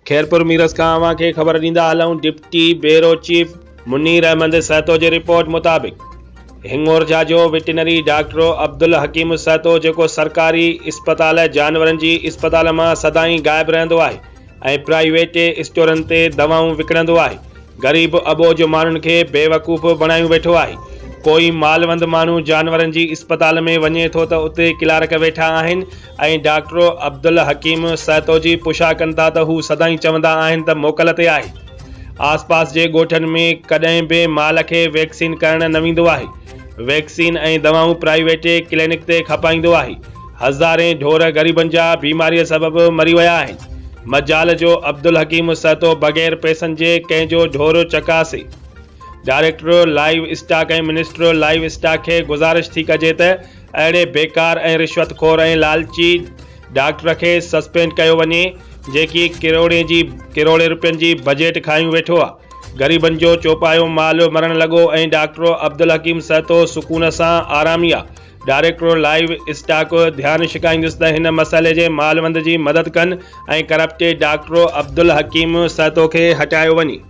خيرپور ميرس کان اوهان کي خبر ڏيندا هلون deputy bureau chief Munir Ahmed Sahito جي رپورٽ مطابق هڱورجا جو وٽنري ڊاڪٽر عبدالحڪيم سهتو جيڪو سرڪاري اسپتال جانورن جي اسپتال مان سدائين غائب رهندو آهي ۽ پرائيويٽ اسٽورن تي دوائون وڪڻندو آهي. غريب اٻوجهه ماڻهن کي بيوقوف بڻايون ويٺو آهي. ڪوئي مالوند ماڻهو جانورن جي اسپتال ۾ وڃي ٿو ته اتي ڪلارڪ ويٺا آهن ۽ ڊاڪٽر عبدالحڪيم سهتو جي پڇا ڪن ٿا ته هو سدائين چوندا آهن ته موڪل تي آهي. آس پاس جي ڳوٺن ۾ ڪڏهن به مال کي ويڪسين ڪرڻ نه ويندو آهي. ويڪسين ۽ دوائون پرائيويٽ ڪلينڪ تي کپائيندو آهي. هزارين ڍور غريبن جا بيماريء سبب مري ويا آهن. مجال جو عبدالحڪيم سهتو بغير پئسن جي ڪنهن جو ڍور چڪاسي. Director live stock ۽ minister live stock کي گذارش ٿي ڪجي ته اهڙي بيڪار ۽ رشوت خور ۽ لالچي ڊاڪٽر کي سسپينڊ ڪيو وڃي جيڪي ڪروڙين جي ڪروڙين روپين جي بجيٽ کايون ويٺو آ. غريبن جو چوپايو مال مرڻ لڳو ۽ ڊاڪٽر عبدالحڪيم سهتو سڪون سان آرامي آ. ڊائريڪٽر لائيو اسٽاڪ ڌيان ڇڪائيندس ته هن مسئلي جي مالوند جي مدد ڪن ۽ ڪرپٽ ڊاڪٽر عبدالحڪيم سهتو کي هٽايو وڃي.